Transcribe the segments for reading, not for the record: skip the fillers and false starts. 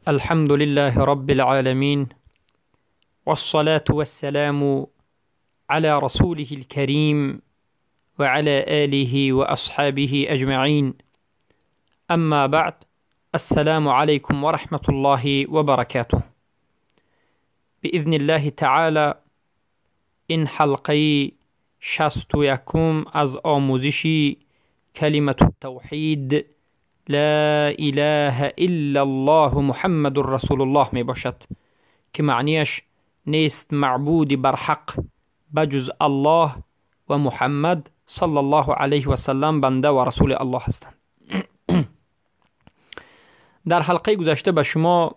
الحمد لله رب العالمين، والصلاة والسلام على رسوله الكريم وعلى آله وأصحابه أجمعين. أما بعد، السلام عليكم ورحمة الله وبركاته. بإذن الله تعالى این حلقه 61 از آموزش کلمة التوحید لا اله الا الله محمد رسول الله می باشد که معنیش نیست معبود برحق بجز الله و محمد صلی الله علیه و سلم بنده و رسول الله هستند. در حلقه گذشته به شما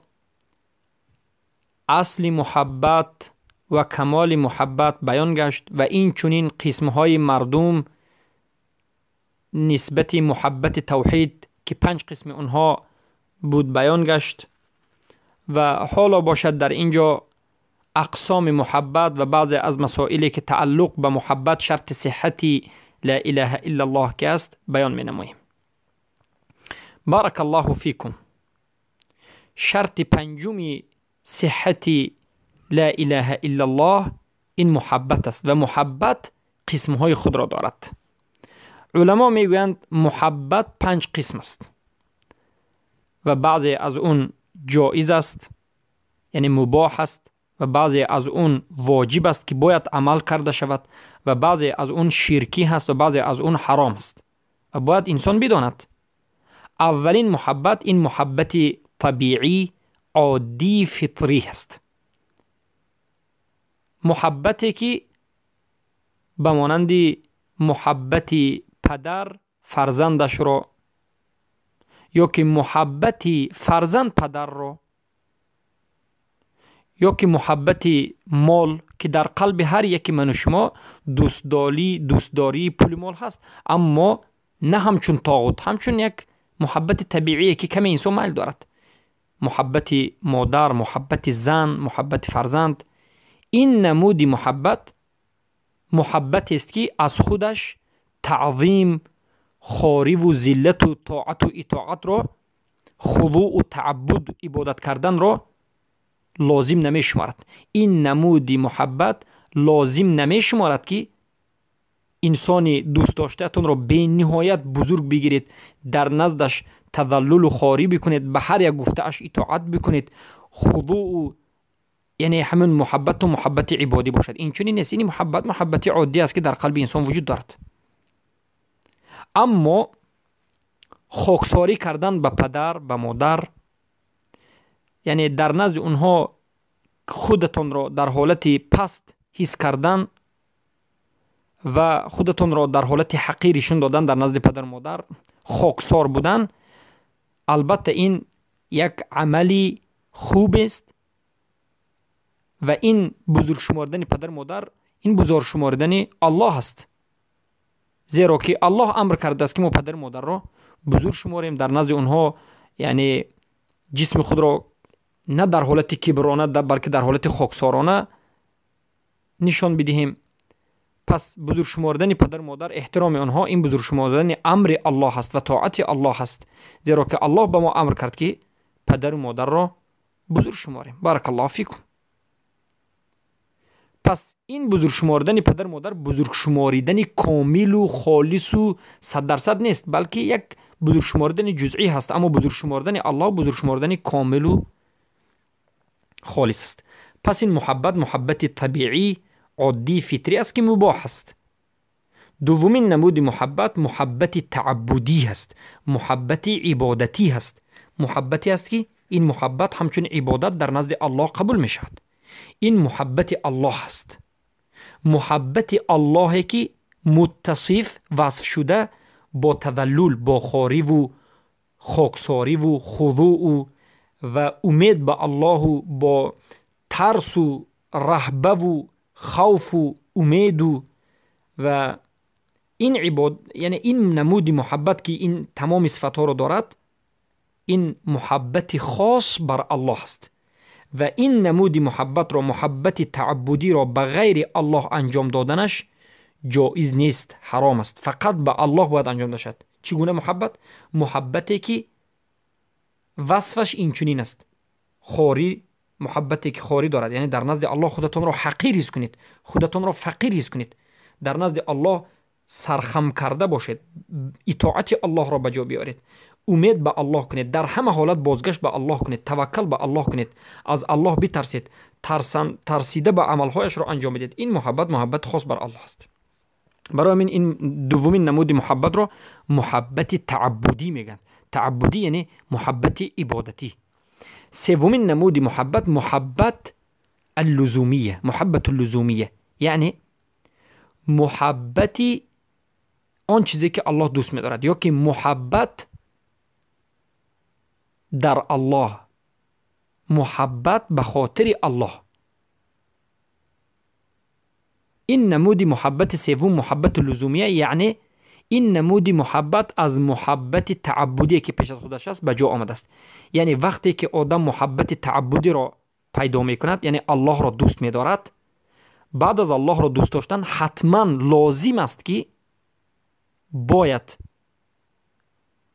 اصل محبت و کمال محبت بیان گشت و این چنین قسمهای مردم نسبت محبت توحید که 5 قسم آنها بود بیان گشت و حالا باشد در اینجا اقسام محبت و بعضی از مسائلی که تعلق به محبت شرط صحت لا اله الا الله که است بیان می نماییم. بارک الله فیکم. شرط پنجم صحت لا اله الا الله این محبت است و محبت قسمهای خود را دارد. علما میگویند محبت 5 قسم است و بعضی از اون جایز است، یعنی مباح است، و بعضی از اون واجب است که باید عمل کرده شود، و بعضی از اون شرکی هست و بعضی از اون حرام است و باید انسان بداند. اولین محبت این محبت طبیعی عادی فطری هست، محبتی که به مانند محبت پدر فرزندش را، یا که محبت فرزند پدر را، یا که محبت مال که در قلب هر یک من و شما دوستداری پول مال هست، اما نه همچون طاغوت، همچون یک محبت طبیعی که کمی انسان میل دارد. محبت مادر، محبت زن، محبت فرزند، این نمود محبت محبت است که از خودش تعظیم، خواری و ذلت و طاعت و اطاعت را، خضوع و تعبد عبادت کردن را لازم نمی شمارد. این نمود محبت لازم نمی شمارد که انسان دوست داشته‌تان را به نهایت بزرگ بگیرید، در نزدش تذلل و خواری بکنید، به هر یک گفته‌اش اطاعت بکنید، خضوع و یعنی همون محبت و محبت عبادی باشد. این چنین نیست. این محبت محبت عادی است که در قلب انسان وجود دارد. اما خاکساری کردن به پدر، به مادر، یعنی در نزد اونها خودتان را در حالت پست حس کردن و خودتان را در حالت حقیر نشون دادن در نزد پدر و مادر، خاکسار بودن، البته این یک عملی خوب است و این بزرگ شماردن پدر مادر، این بزرگ شماردن الله است، زیرا که الله امر کرده است که ما پدر مادر را بزرگ شماریم، در نزد اونها یعنی جسم خود را نه در حالت کبرانه بلکه در حالت خاکسارانه نشان بدهیم. پس بزرگ شماردن پدر مادر، احترام آنها، این بزرگ شماردن امر الله است و طاعت الله است، زیرا که الله به ما امر کرد که پدر و مادر را بزرگ شماریم. بارک الله فیکم. پس این بزرگ شماردن پدر مادر بزرگ شماریدن کامل و خالص و 100% نیست، بلکه یک بزرگ شماردن جزئی هست. اما بزرگ شماردن الله بزرگ شماردن کامل و خالص است. پس این محبت محبت طبیعی عادی فطری است که مباح است. دومین نمود محبت محبت تعبدی است، محبت عبادتی است، محبتی است که این محبت همچون عبادت در نزد الله قبول می شود. این محبت الله است، محبت الله که متصف وصف شده با تذلل، با خواری و خاکساری و خضوع و امید به الله و با ترس و رهبه و خوف و امید و این عباد، یعنی این نمود محبت که این تمام صفات را دارد، این محبت خاص بر الله است و این نمود محبت را، محبت تعبدی را به غیر الله انجام دادنش جایز نیست، حرام است. فقط به الله باید انجام داشت. چگونه محبت؟ محبتی که وصفش این چنین است: хорӣ, муҳаббате ки хорӣ дорад, яъне дар назди Аллоҳ худатонро ҳақир ҳис кунед, худатонро фақир ҳис кунед, дар назди Аллоҳ сархам карда бошед, итоати Аллоҳро ба ҷо биёред, умед ба Аллоҳ кунед, дар ҳама ҳолат бозгашт ба Аллоҳ кунед, таваккал ба Аллоҳ кунед, аз Аллоҳ битарсед, тарсида ба амалҳояшро анҷом бидиҳед. Ин муҳаббат муҳаббати хос бар Аллоҳ аст. Барои ҳамин ин дуввумин намуди муҳаббатро муҳаббати тааббудӣ мегӯянд. Тааббудӣ яъне муҳаббати ибодатӣ. Севумин намуди муҳаббат муҳаббат аллузумия, муҳаббату лузумия, яъне муҳаббати он чизе ки Аллоҳ дӯст медорад, ё ки муҳаббат дар Аллоҳ, муҳаббат ба хотири Аллоҳ. Ин намуди муҳаббати севум муҳаббату лузумия, яъне ин намуди муҳаббат аз муҳаббати тааббудие ки пеш аз худаш аст ба ҷо омадааст. Яъне вақте ки одам муҳаббати тааббудиро пайдо мекунад, яъне Аллоҳро дӯст медорад, баъд аз Аллоҳро дӯст доштан ҳатман лозим аст ки бояд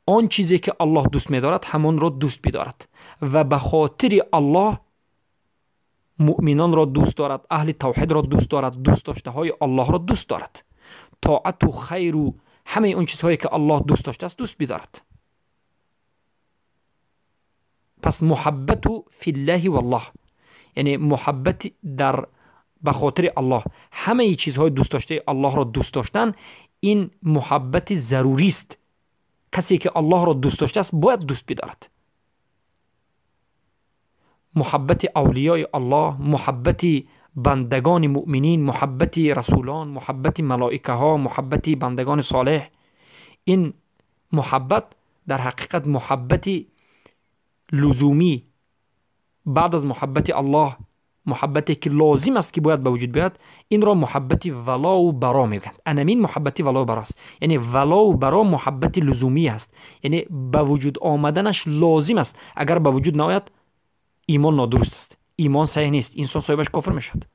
он чизе ки Аллоҳ дӯст медорад ҳамонро дӯст бидорад ва ба хотири Аллоҳ муъминонро дӯст дорад, аҳли тавҳидро дӯст дорад, дӯстдоштаҳои Аллоҳро дӯст дорад, тоату хайру ҳамаи он чизҳое ки Аллоҳ дӯст доштааст дӯст бидорад. Пас муҳаббату филлаҳи валлоҳ, яъне муҳаббати дар ба хотири Аллоҳ, ҳамаи чизҳои дӯстдоштаи Аллоҳро дӯст доштан, ин муҳаббати зарурист. Касе ки Аллоҳро дӯст доштааст бояд дӯст бидорад. Муҳаббати авлиёи Аллоҳ, муҳаббати бандагони муъминин, муҳаббати расулон, муҳаббати малоикаҳо, муҳаббати бандагони солеҳ, ин муҳаббат дар ҳақиқат муҳаббати лузумӣ баъд аз муҳаббати Аллоҳ, муҳаббате ки лозим аст ки бояд ба вуҷуд биёяд, инро муҳаббати валову баро мегӯянд. Анамин муҳаббати валову баро аст. Яъне валову баро муҳаббати лузумӣ аст, яъне ба вуҷуд омаданаш лозим аст. Агар ба вуҷуд наояд, имон нодуруст аст, имон саҳеҳ нест, инсон соҳибаш кофир мешавад.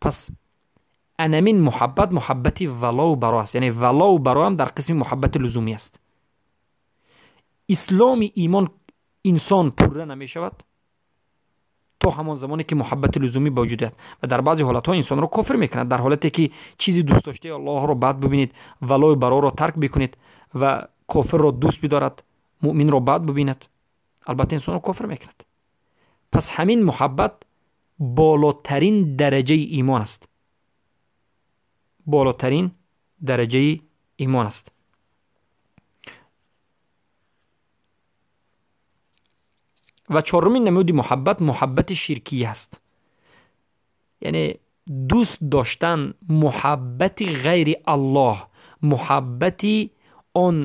Пас анамин муҳаббат муҳаббати валову баро аст, яъне валову баро ҳам дар қисми муҳаббати лузумӣ аст. Исломи имон инсон пурра намешавад то ҳамон замоне ки муҳаббати лузумӣ ба вуҷуд ояд ва дар баъзе ҳолатҳо инсонро кофир мекунад. Дар ҳолате ки чизи дӯстдоштаи Аллоҳро бад бибинед, валою бароро тарк бикунед ва кофирро дӯст бидорад, муъминро бад бибинад, албатта инсонро кофир мекунад. Пас ҳамин муҳаббат болотарин дараҷаи имон аст, болотарин дараҷаи имон аст. Ва чорумин намуди муҳаббат муҳаббати ширкия аст, яъне дӯст доштан муҳаббати ғайри Аллоҳ, муҳаббати он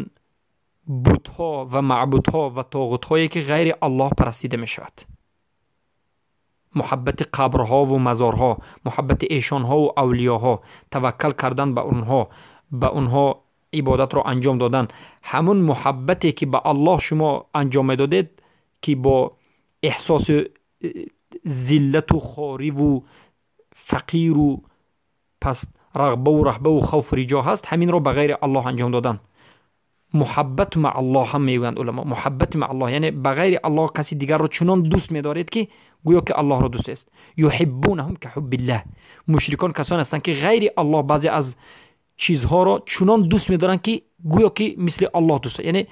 бутҳо ва маъбудҳо ва тоғутҳое ки ғайри Аллоҳ парастида мешавад, муҳаббати қабрҳову мазорҳо, муҳаббати эшонҳову авлиёҳо, таваккал кардан ба онҳо, ба онҳо ибодатро анҷом додан. Ҳамун муҳаббате ки ба Аллоҳ шумо анҷом медодед, ки бо эҳсоси зиллату хориву фақиру пас рағбаву раҳбаву хавфу риҷо ҳаст, ҳаминро ба ғайри Аллоҳ анҷом додан. Муҳаббат ма Аллоҳ ҳам мегӯянд уламо. Муҳаббат ма Аллоҳ яъне ба ғайри Аллоҳ каси дигарро чунон дӯст медоред ки гӯё ки Аллоҳро дӯст аст. Юҳиббунаҳум каҳуббиллаҳ. Мушрикон касоне ҳастанд ки ғайри Аллоҳ баъзе аз чизҳоро чунон дӯст медоранд ки гӯё ки мисли Аллоҳ дӯст, яъне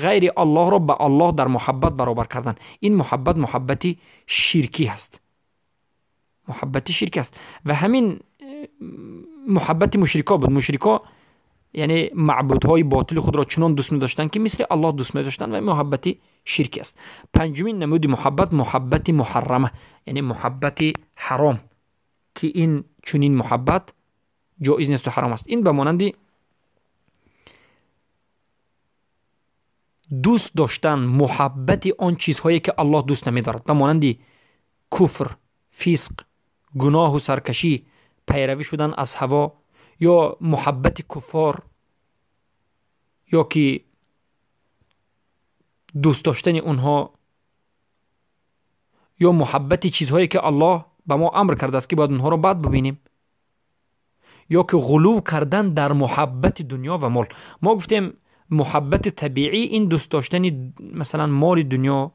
ғайри Аллоҳро ба Аллоҳ дар муҳаббат баробар кардан. Ин муҳаббат муҳаббати ширкӣ ҳаст, муҳаббати ширкӣ аст. Ва ҳамин муҳаббати мушрико буд. Мушрико яъне маъбудҳои ботили худро чунон дӯст медоштанд ки мисли Аллоҳ дӯст медоштанд ва муҳаббати ширкӣ аст. Панҷумин намуди муҳаббат муҳаббати муҳаррама, яъне муҳаббати ҳаром, ки ин чунин муҳаббат ҷоиз несту ҳаром аст. Ин ба монанди дӯст доштан муҳаббати он чизҳое ки Аллоҳ дӯст намедорад, ба монанди куфр, фисқ, гуноҳу саркашӣ, пайравӣ шудан аз ҳаво, ё муҳаббати куффор, ё ки дӯст доштани онҳо, ё муҳаббати чизҳое ки Аллоҳ ба мо амр кардааст ки бояд онҳоро бад бибинем, ё ки ғулув кардан дар муҳаббати дунё ва мол. Мо гуфтем Муҳаббати табиӣ ин дӯст доштани масалан моли дунё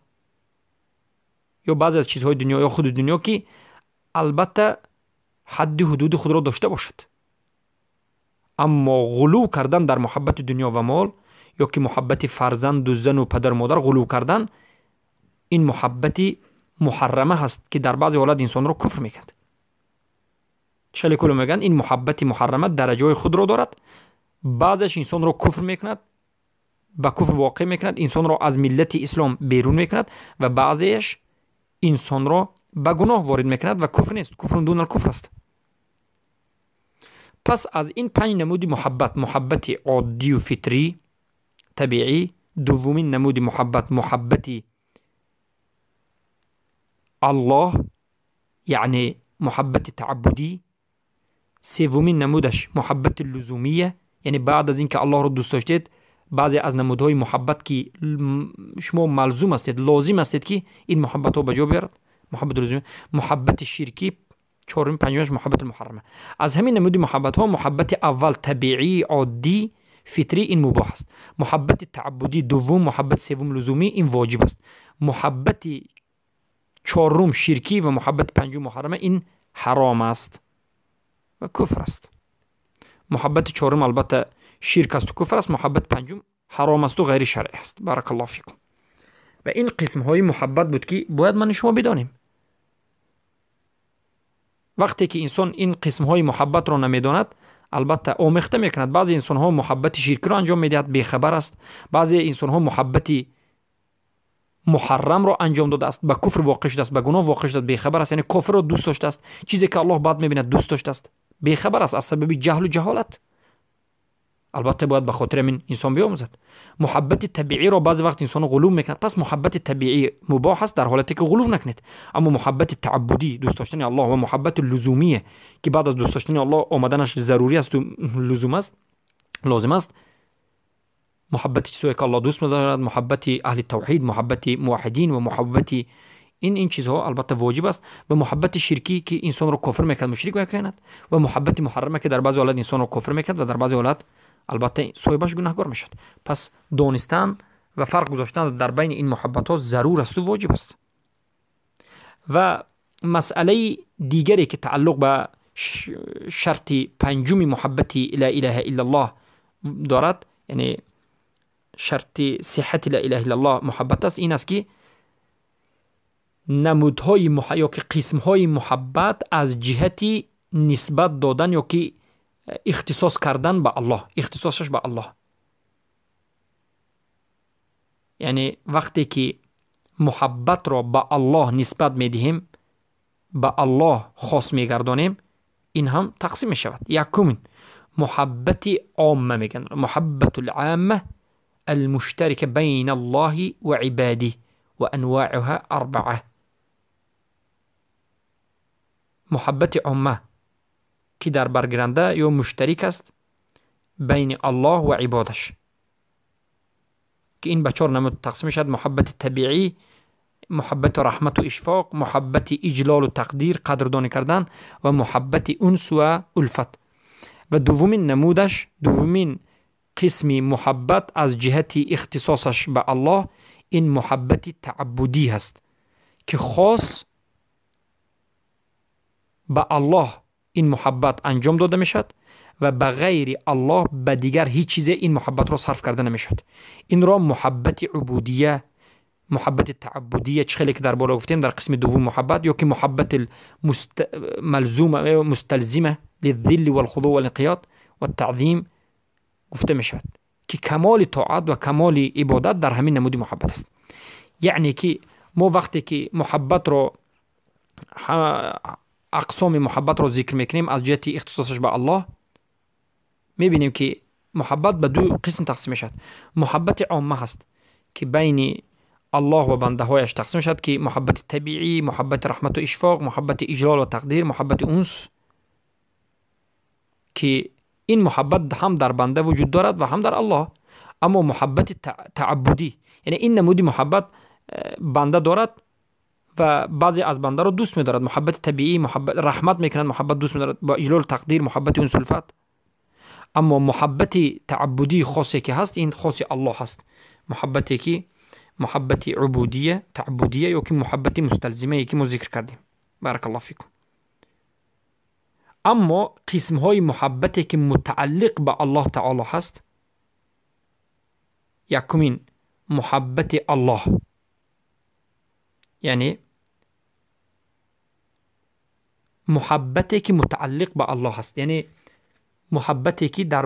ё баъзе аз чизҳои дунё ё худи дунё, ки албатта ҳадди ҳудуди худро дошта бошад. Аммо ғулув кардан дар муҳаббати дунё ва мол ё ки муҳаббати фарзанду зану падару модар ғулув кардан, ин муҳаббати муҳаррама ҳаст, ки дар баъзе ҳолат инсонро куфр мекунад. Хеле куло мегӯянд, ин муҳаббати муҳаррама дараҷаҳои худро дорад. Баъзеаш инсонро куфр мекунад, ба куфр воқеъ мекунад, инсонро аз миллати ислом берун мекунад ва баъзеаш инсонро ба гуноҳ ворид мекунад ва куфр нест, куфрун дунал куфр аст. Пас аз ин панҷ намуди муҳаббат: муҳаббати оддию фитрӣ, табиӣ, дуввумин намуди муҳаббат муҳаббати Аллоҳ, яъне муҳаббати тааббудӣ, севумин намудаш муҳаббати лузумия, яъне баъд аз ин ки Аллоҳро дӯст доштед, баъзе аз намудҳои муҳаббат ки шумо малзум ҳастед, лозим ҳастед, ки ин муҳаббатҳо ба ҷо биёрад, муҳаббати лузумия, муҳаббати ширкӣ, чорум, панҷумаш муҳаббати муҳаррама. Аз ҳамин намуди муҳаббатҳо муҳаббати аввал табиӣ, оддӣ, фитрӣ, ин мубоҳ аст. Муҳаббати тааббудӣ дуввум, муҳаббати севум лузумӣ, ин воҷиб аст. Муҳаббати чорум ширкӣ ва муҳаббати панҷум муҳаррама, ин ҳаром аст ва куфр аст. Муҳаббати чорум албатта ширк асту куфр аст, муҳаббати панҷум ҳаром асту ғайри шаръӣ аст. Баракаллоҳу фикум. Ва ин қисмҳои муҳаббат буд, ки бояд ман шумо бидонем. Вақте ки инсон ин қисмҳои муҳаббатро намедонад, албатта омехта мекунад. Баъзе инсонҳо муҳаббати ширкиро анҷом медиҳад, бехабар аст. Баъзе инсонҳо муҳаббати муҳаррамро анҷом додааст, ба куфр воқеъ шудааст, ба гуноҳ воқеъ шудааст, бехабар аст, яъне кофирро дӯст доштааст, чизе ки Аллоҳ бад мебинад дӯст доштааст, бехабар аст аз сабаби ҷаҳлу ҷаҳолат. Албатта бояд ба хотири ҳамин инсон биомӯзад. Муҳаббати табииро баъзе вақт инсоно ғулув мекунад. Пас муҳаббати табиӣ мубоҳ аст дар ҳолате ки ғулув накунед. Аммо муҳаббати тааббудӣ, дӯст доштани Аллоҳ, ва муҳаббати лузумие, ки баъд аз дӯст доштани Аллоҳ омаданаш зарурӣ асту лузум аст, лозим аст, муҳаббати чизҳое ки Аллоҳ дӯст медорад, муҳаббати аҳли тавҳид, муҳаббати муваҳҳидин ва муҳаббати ин чизҳо албатта воҷиб аст. Ва муҳаббати ширкӣ, ки инсонро кофир мекунад, мушрик мекунад, ва муҳаббати муҳаррама, ки дар баъзе ҳолат инсонро кофир мекунад ва дар баъзе ҳолат албатта соҳибаш гунаҳгор мешавад. Пас донистан ва фарқ гузоштан дар байни ин муҳаббатҳо зарур асту воҷиб аст. Ва масъалаи дигаре ки тааллуқ ба шарти панҷуми муҳаббати ла илаҳа иллаллоҳ дорад, яъне шарти сиҳати ла илаҳа иллаллоҳ муҳаббат аст, ин аст ки намудҳои ё ки қисмҳои муҳаббат аз ҷиҳати нисбат додан ё ки ихтисос кардан ба Аллоҳ, ихтисосаш ба Аллоҳ. Яъне вақте ки муҳаббатро ба Аллоҳ нисбат медиҳем, ба Аллоҳ хос мегардонем, ин ҳам тақсим мешавад. Якумин муҳаббати омма мегӯянд, муҳаббатул амма алмуштарика байна Аллоҳи ва ибадиҳ ва анвоуҳа арбаа. Муҳаббати омма ки дар баргиранда ё муштарик аст байни Аллоҳ ва ибодаш, ки ин ба чор намуд тақсим мешавад: муҳаббати табиӣ, муҳаббати раҳмату ишфоқ, муҳаббати иҷлолу тақдир, қадрдонӣ кардан, ва муҳаббати унс ва улфат. Ва дуввумин намудаш, дуввумин қисми муҳаббат аз ҷиҳати ихтисосаш ба Аллоҳ, ин муҳаббати тааббудӣ ҳаст, ки хос ба Аллоҳ ин муҳаббат анҷом дода мешавад ва ба ғайри Аллоҳ ба дигар ҳеҷ чизе ин муҳаббатро сарф карда намешавад. Инро муҳаббати убудия, муҳаббати тааббудия, чӣ хеле ки дар боло гуфтем дар қисми дуввум муҳаббат, ё ки муҳаббати малзума ё мусталзима лиззилли валхудӯ валинқиёд ваттаъзим гуфта мешавад, ки камоли тоат ва камоли ибодат дар ҳамин намуди муҳаббат аст. Яъне ки мо вақте ки муҳаббатро, ақсоми муҳаббатро зикр мекунем аз ҷиҳати ихтисосаш ба Аллоҳ, мебинем ки муҳаббат ба ду қисм тақсим мешавад. Муҳаббати омма ҳаст, ки байни Аллоҳ ва бандаҳояш тақсим мешавад, ки муҳаббати табиӣ, муҳаббати раҳмату ишфоқ, муҳаббати иҷлол ва тақдир, муҳаббати унс, ки ин муҳаббат ҳам дар банда вуҷуд дорад ва ҳам дар Аллоҳ. Аммо муҳаббати тааббудӣ, яъне ин намуди муҳаббат банда дорад ва баъзе аз бандаро дӯст медорад, муҳаббати табиӣ, муҳаббат раҳмат мекунад, муҳаббат дӯст медорад бо иҷлолу тақдир, муҳаббати унс улфат. Аммо муҳаббати тааббудии хосе ки ҳаст, ин хоси Аллоҳ ҳаст. Муҳаббате ки муҳаббати убудия, тааббудия ё ки муҳаббати мусталзимае ки мо зикр кардем. Баракаллоҳу фикум. Аммо қисмҳои муҳаббате ки мутааллиқ ба Аллоҳ таоло ҳаст, якумин муҳаббати Аллоҳ, яъне муҳаббате ки мутааллиқ ба Аллоҳ ҳаст, яъне муҳаббате ки дар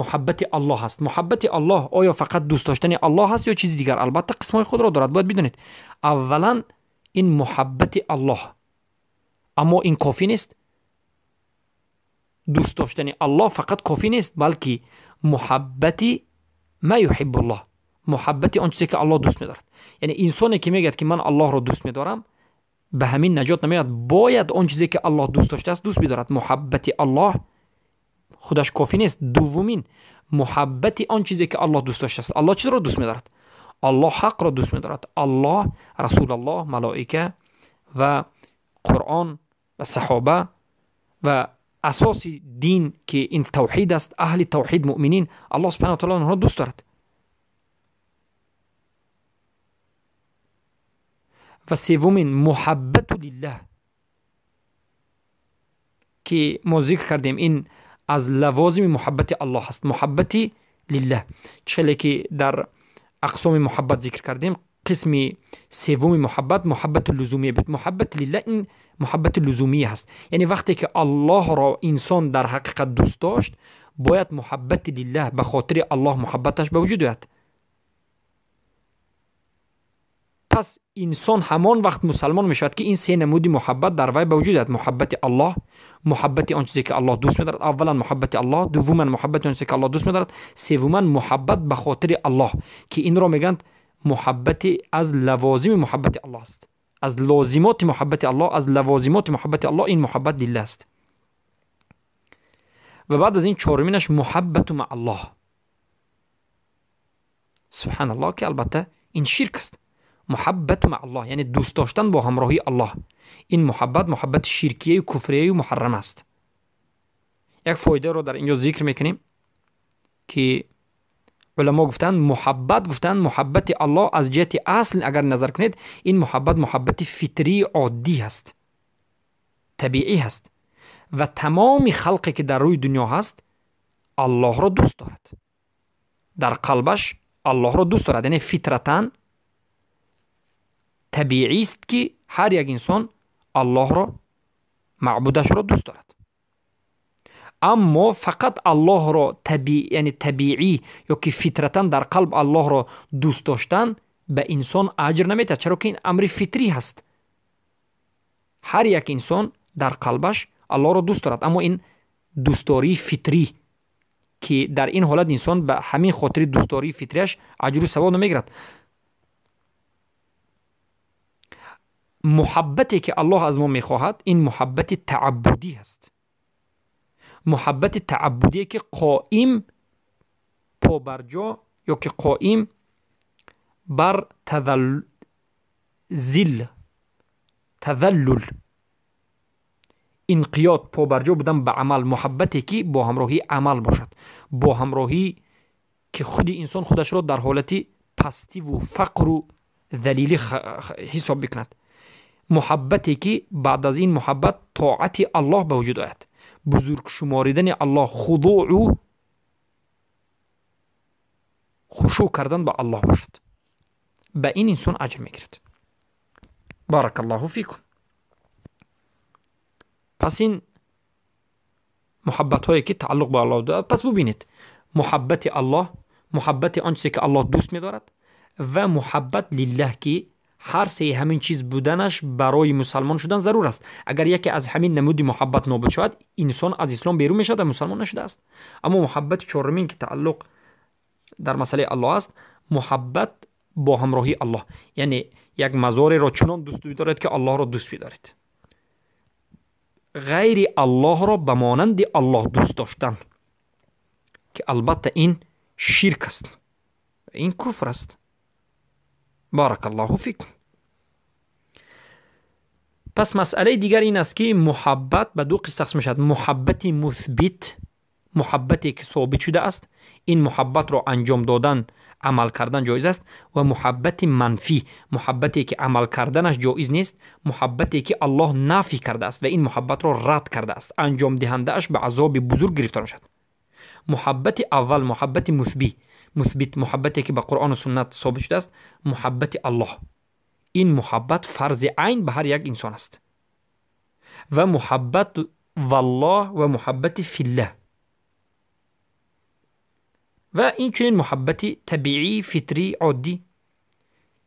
муҳаббати Аллоҳ ҳаст. Муҳаббати Аллоҳ оё фақат дӯст доштани Аллоҳ ҳаст ё чизи дигар? Албатта қисмҳои худро дорад, бояд бидонед. Аввалан ин муҳаббати Аллоҳ, аммо ин кофӣ нест. Дӯст доштани Аллоҳ фақат кофӣ нест, балки муҳаббати ма юҳиббуллоҳ, муҳаббати он чизе ки Аллоҳ дӯст медорад. Яъне инсоне ки мегӯяд ки ман Аллоҳро дӯст медорам, ба ҳамин наҷот намеёбад. Бояд он чизе ки Аллоҳ дӯст доштааст дӯст бидорад. Муҳаббати Аллоҳ худаш кофӣ нест. Дуввумин муҳаббати он чизе ки Аллоҳ дӯст доштааст. Аллоҳ чизро дӯст медорад? Аллоҳ ҳақро дӯст медорад. Аллоҳ, Расулаллоҳ, малоика ва Қуръон ва саҳоба ва асоси дин ки ин тавҳид аст, аҳли тавҳид, муъминин, Аллоҳ субҳанаҳу ва таъоло онҳоро дӯст дорад. Ва севумин муҳаббату лиллаҳ ки мо зикр кардем, ин аз лавозими муҳаббати Аллоҳ ҳаст. Муҳаббати лиллаҳ чӣ хеле ки дар ақсоми муҳаббат зикр кардем, қисми севуми муҳаббат муҳаббату лузумия буд. Муҳаббати лиллаҳ ин муҳаббати лузумия ҳаст, яъне вақте ки Аллоҳро инсон дар ҳақиқат дӯст дошт, бояд муҳаббати лиллаҳ ба хотири Аллоҳ муҳаббаташ ба вуҷуд ояд. Пас инсон ҳамон вақт мусалмон мешавад ки ин се намуди муҳаббат дар вай ба вуҷуд ояд: муҳаббати Аллоҳ, муҳаббати он чизе ки Аллоҳ дӯст медорад, аввалан муҳаббати Аллоҳ, дуввуман муҳаббати он чизе ки Аллоҳ дӯст медорад, севуман муҳаббат ба хотири Аллоҳ, ки инро мегӯянд муҳаббати аз лавозими муҳаббати Аллоҳ аст. Аз лозимоти муҳаббати Аллоҳ, аз лавозимоти муҳаббати Аллоҳ ин муҳаббат лиллаҳ аст. Ва баъд аз ин чоруминаш муҳаббату ма Аллоҳ. Субҳаналлоҳ, ки албатта ин ширк аст. Муҳаббату ма Аллоҳ яъне дӯст доштан бо ҳамроҳии Аллоҳ. Ин муҳаббат муҳаббати ширкияю куфрияю муҳаррам аст. Як фоидаро дар инҷо зикр мекунем ки уламо гуфтанд, муҳаббат гуфтанд муҳаббати Аллоҳ аз ҷиҳати асл агар назар кунед, ин муҳаббат муҳаббати фитрии оддӣ ҳаст, табиӣ ҳаст ва тамоми халқе ки дар рӯи дунё ҳаст Аллоҳро дӯст дорад, дар қалбаш Аллоҳро дӯст дорад. Яъне фитратан табиист ки ҳар як инсон Аллоҳро, маъбудашро дӯст дорад. Аммо фақат Аллоҳро яъне табиӣ ё ки фитратан дар қалб Аллоҳро дӯст доштан ба инсон аҷр наметиҳад, чаро ки ин амри фитрӣ ҳаст. Ҳар як инсон дар қалбаш Аллоҳро дӯст дорад, аммо ин дӯстдории фитрӣ ки дар ин ҳолат инсон ба ҳамин хотири дӯстдории фитриаш аҷру савоб намегирад. Муҳаббате ки Аллоҳ аз мо мехоҳад ин муҳаббати тааббудӣ ҳаст. Муҳаббати тааббудие ки қоим побарҷо ё ки қоим бар тазаллул, инқиёд, побарҷо будан ба амал, муҳаббате ки бо ҳамроҳии амал бошад, бо ҳамроҳӣ ки худи инсон худашро дар ҳолати пастиву фақру залилӣ ҳисоб бикунад. Муҳаббате ки баъд аз ин муҳаббат тоати Аллоҳ ба вуҷуд ояд, бузург шуморидани Аллоҳ, худӯу хушӯъ кардан ба Аллоҳ бошад. Ба ин инсон аҷр мегирад. Баракаллоҳу фикум. Пас ин муҳаббатҳое ки тааллуқ ба Аллоҳ дорад, пас бубинед муҳаббати Аллоҳ, муҳаббати он чизе ки Аллоҳ дӯст медорад ва муҳаббат лиллаҳ, ки ҳар сеи ҳамин чиз буданаш барои мусалмон шудан зарур аст. Агар яке аз ҳамин намуди муҳаббат нобуд шавад, инсон аз ислом берун мешавад ва мусалмон нашудааст. Аммо муҳаббати чорумин ки тааллуқ дар масъалаи Аллоҳ аст, муҳаббат бо ҳамроҳии Аллоҳ, яъне як мазореро чунон дӯст бидоред ки Аллоҳро дӯст бидоред, ғайри Аллоҳро ба монанди Аллоҳ дӯст доштан, ки албатта ин ширк аст, ин куфр аст. Баракаллоҳу фикум. Пас масъалаи дигар ин аст ки муҳаббат ба ду қисм тақсим мешавад: муҳаббати мусбит, Муҳаббате ки собит шудааст, ин муҳаббатро анҷом додан, амал кардан ҷоиз аст, ва муҳаббати манфӣ, муҳаббате ки амал карданаш ҷоиз нест, муҳаббате ки Аллоҳ нафӣ кардааст ва ин муҳаббатро рад кардааст, анҷомдиҳандааш ба азоби бузург гирифтор мешавад. Муҳаббати аввал муҳаббати мусбит, муҳаббате ки ба Қуръону суннат собит шудааст, муҳаббати Аллоҳ. Ин муҳаббат фарзи айн ба ҳар як инсон аст. Ва муҳаббат валлоҳ ва муҳаббати филлаҳ. Ва инчунин муҳаббати табиӣ, фитрӣ, оддӣ.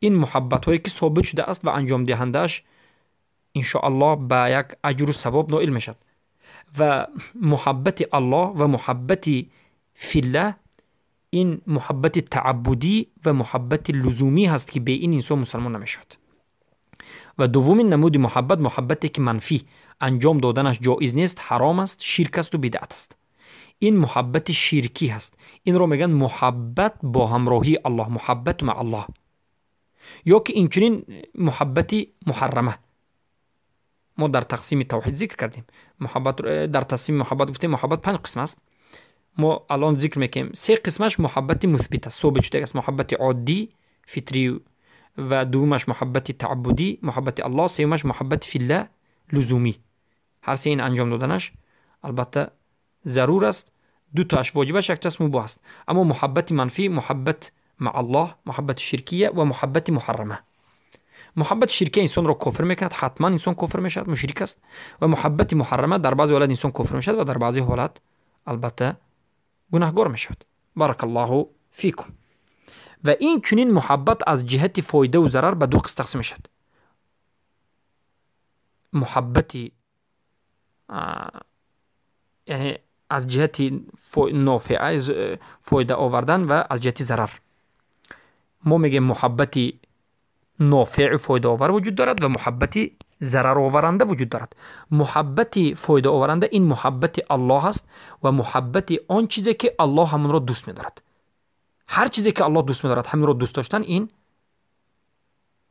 Ин муҳаббатҳое ки собит шудааст ва анҷомдиҳандааш иншоаллоҳ ба як аҷру савоб ноил мешавад. Ва муҳаббати Аллоҳ ва муҳаббати филлаҳ ин муҳаббати тааббудӣ ва муҳаббати лузумӣ ҳаст ки бе ин инсон мусалмон намешавад. Ва дуввумин намуди муҳаббат муҳаббате ки манфӣ, анҷом доданаш ҷоиз нест, ҳаром аст, ширк асту бидъат аст. Ин муҳаббати ширкӣ ҳаст. Инро мегӯянд муҳаббат бо ҳамроҳии Аллоҳ, муҳаббат ма Аллоҳ, ё ки инчунин муҳаббати муҳаррама. Мо дар тақсими тавҳид зикр кардем. Муҳаббат дар тақсими муҳаббат гуфтем, муҳаббат панҷ қисм аст. Мо алон зикр мекунем се қисмаш муҳаббати мусбит аст, собит шуда аст, муҳаббати оддӣ, фитрӣ, ва дуввумаш муҳаббати тааббудӣ, муҳаббати Аллоҳ, сеюмаш муҳаббати филла, лузумӣ. Ҳар се ин анҷом доданаш албатта зарур аст, ду тааш воҷибаш, якташ мубоҳ аст. Аммо муҳаббати манфӣ муҳаббат ма Аллоҳ, муҳаббати ширкия ва муҳаббати муҳаррама. Муҳаббати ширкия инсонро кофир мекунад, ҳатман инсон кофир мешавад, мушрик аст. Ва муҳаббати муҳаррама дар баъзе ҳолат инсон кофир мешавад ва дар баъзе ҳолат албатта гунаҳгор мешавад. Баракаллоҳу фикум. Ва ин чунин муҳаббат аз ҷиҳати фоидаву зарар ба ду қисм тақсим мешавад. Муҳаббати яъне аз ҷиҳати нофиа, фоида овардан, ва аз ҷиҳати зарар. Мо мегӯем муҳаббати нофеъу фоидаовар вуҷуд дорад ва муҳаббати зарароваранда вуҷуд дорад. Муҳаббати фоидаоваранда ин муҳаббати Аллоҳ аст ва муҳаббати он чизе ки Аллоҳ ҳамонро дӯст медорад. Ҳар чизе ки Аллоҳ дӯст медорад, ҳаминро дӯст доштан ин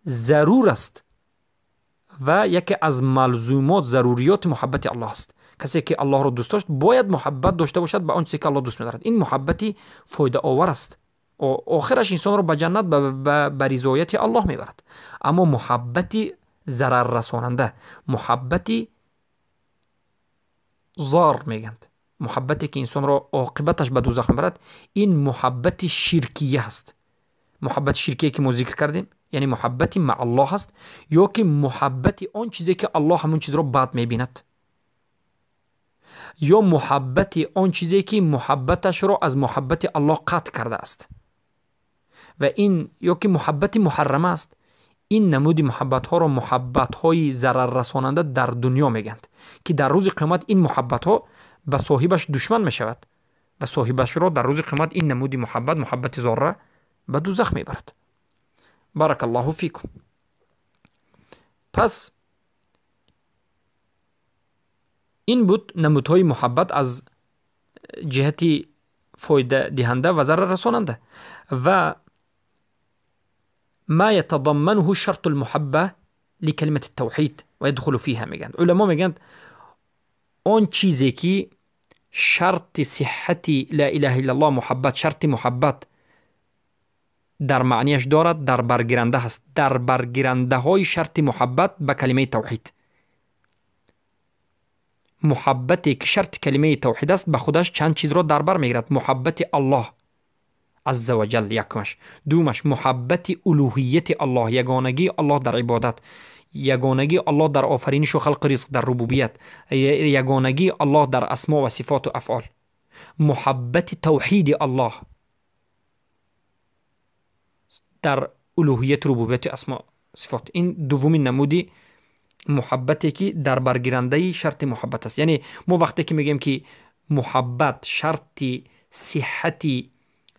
зарур аст ва яке аз малзумот, заруриёти муҳаббати Аллоҳ аст. Касе ки Аллоҳро дӯст дошт бояд муҳаббат дошта бошад ба он чизе ки Аллоҳ дӯст медорад. Ин муҳаббати фоидаовар аст. Охираш инсонро ба ҷаннат, ба ризояти Аллоҳ мебарад. Аммо муҳаббати зараррасонанда, муҳаббати зор мегӯянд, муҳаббате ки инсонро оқибаташ ба дӯзах мебарад, ин муҳаббати ширкия аст. Муҳаббати ширкие ки мо зикр кардем, яъне муҳаббати ма Аллоҳ аст, ё ки муҳаббати он чизе ки Аллоҳ ҳамон чизро бад мебинад, ё муҳаббати он чизе ки муҳаббаташро аз муҳаббати Аллоҳ қатъ кардааст, ва ин ё ки муҳаббати муҳаррама аст. Ин намуди муҳаббатҳоро муҳаббатҳои зараррасонанда дар дунё мегӯянд, ки дар рӯзи қиёмат ин муҳаббатҳо ба соҳибаш душман мешавад ва соҳибашро дар рӯзи қиёмат ин намуди муҳаббат, муҳаббати зорра, ба дӯзах мебарад. Баракаллоҳу фикум. Пас ин буд намудҳои муҳаббат аз ҷиҳати фоидадиҳанда ва зараррасонанда. Ва ما يتضمنه شرط المحبة لكلمة التوحيد ويدخل فيها میگند. علما میگند آن چیزی که شرط صحت لا اله الا الله محبت، شرط محبت در معنیش دارد، در برگیرنده هست، در برگیرنده های شرط محبت به کلمه توحید. محبتی که شرط کلمه توحید است به خودش چند چیز را در بر میگیرد. محبت الله عز وجل یکمش، دومش محبت الوهیت الله، یگانگی الله در عبادت، یگانگی الله در آفرینش و خلق رزق، در ربوبیت، یگانگی الله در اسما و صفات و افعال، محبت توحید الله در الوهیت، ربوبیت، اسما، صفات. این دومین نمودی محبتی که در برگیرنده شرط محبت است. یعنی ما وقتی که میگیم که محبت شرط صحت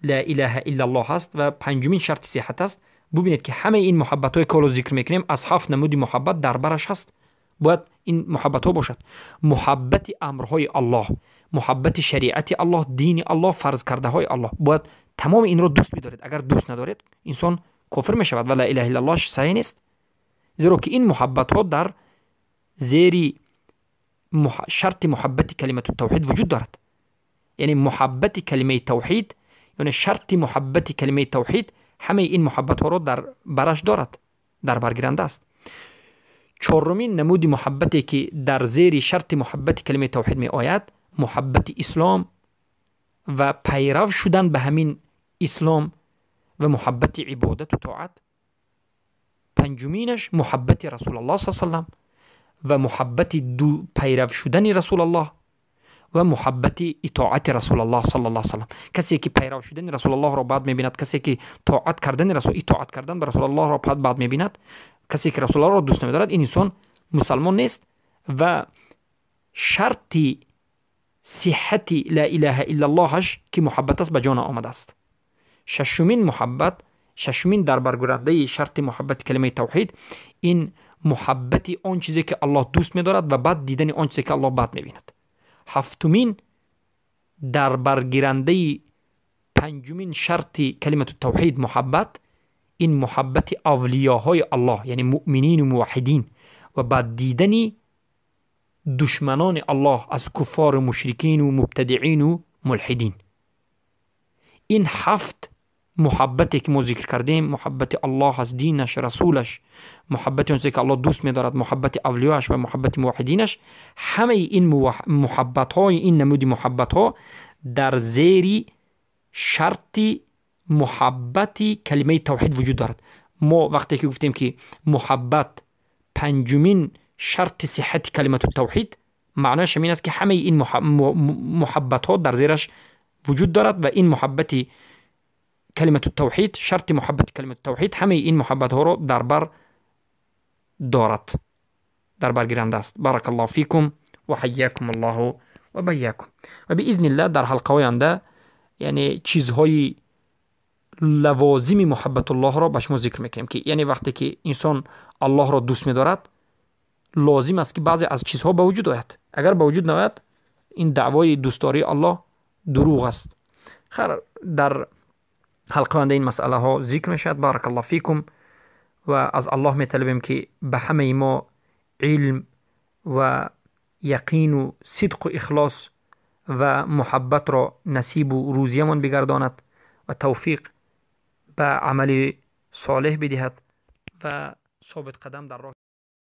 لا اله الا الله است و پنجمین شرط صحت است، ببینید که همه این محبت های که حالا ذکر میکنیم از هفت نمودی محبت در برش هست. باید این محبت ها باشد. محبت امرهای الله، محبت شریعت الله، دین الله، فرض کرده های الله، باید تمام این رو دوست بدارید. اگر دوست ندارید انسان کافر میشود و لا اله الا الله صحیح نیست، زیرا که این محبت ها در زیر شرط محبت کلمت التوحید وجود دارد. Яъне муҳаббати калимаи тавҳид, яъне шарти муҳаббати калимаи тавҳид ҳамаи ин муҳаббатҳоро дар бараш дорад, дар баргиранда аст. Чорумин намуди муҳаббате ки дар зери шарти муҳаббати калимаи тавҳид меояд, муҳаббати ислом ва пайрав шудан ба ҳамин ислом ва муҳаббати ибодату тоат. Панҷуминаш муҳаббати Расулаллоҳ с салам ва муҳаббати пайрав шудани Расулаллоҳ ва муҳаббати итоати Расулаллоҳ саллаллоҳу салам. Касе ки пайрав шудани Расулаллоҳро бад мебинад, касе ки тоат кардани расул, итоат кардан ба Расулаллоҳро бад мебинад, касе ки Расулаллоҳро дӯст намедорад, ин инсон мусалмон нест ва шарти сиҳҳати ла илаҳа иллаллоҳаш, ки муҳаббат аст, ба ҷо наомадааст. Шашумин муҳаббат, шашумин дарбаргирандаи шарти муҳаббати калимаи тавҳид ин муҳаббати он чизе ки Аллоҳ дӯст медорад ва бад дидани он чизе ки Аллоҳ бад мебинад. Ҳафтумин дарбаргирандаи панҷумин шарти калимату тавҳид муҳаббат ин муҳаббати авлиёҳои Аллоҳ, яъне муъминину муваҳҳидин, ва бад дидани душманони Аллоҳ аз куффору мушрикину мубтадиину мулҳидин. Ин ҳафт муҳаббате ки мо зикр кардем, муҳаббати Аллоҳ аз динаш, расулаш, муҳаббати он чизе ки Аллоҳ дӯст медорад, муҳаббати авлиёаш ва муҳаббати муваҳҳидинаш, ҳамаи ин муҳаббатҳои ин намуди муҳаббатҳо дар зери шарти муҳаббати калимаи тавҳид вуҷуд дорад. Мо вақте ки гуфтем, ки муҳаббат панҷумин шарти сиҳҳати калимату тавҳид, маънояш ҳамин аст, ки ҳамаи ин муҳаббатҳо дар зераш вуҷуд дорад ва ин муҳаббати калимату тавҳид, шарти муҳаббати калимату тавҳид ҳамаи ин муҳаббатҳоро дар бар дорад, дар баргиранда аст. Баракаллоҳу фикум ва ҳайякум Аллоҳу ва байякум. Ва биизниллаҳ дар ҳалқаҳои оянда, яъне чизҳои лавозими муҳаббатуллоҳро ба шумо зикр мекунем, ки яъне вақте ки инсон Аллоҳро дӯст медорад, лозим аст, ки баъзе аз чизҳо ба вуҷуд ояд. Агар ба вуҷуд наояд, ин даъвои дӯстдории Аллоҳ дурӯғ аст. Хайр, дар ҳалқаи оянда ин масъалаҳо зикр мешавад. Баракаллоҳу фикум. Ва аз Аллоҳ металабем, ки ба ҳамаи мо илм ва яқину сидқу ихлос ва муҳаббатро насибу рӯзиямон бигардонад ва тавфиқ ба амали солеҳ бидиҳад ва собитқадам дар роҳ.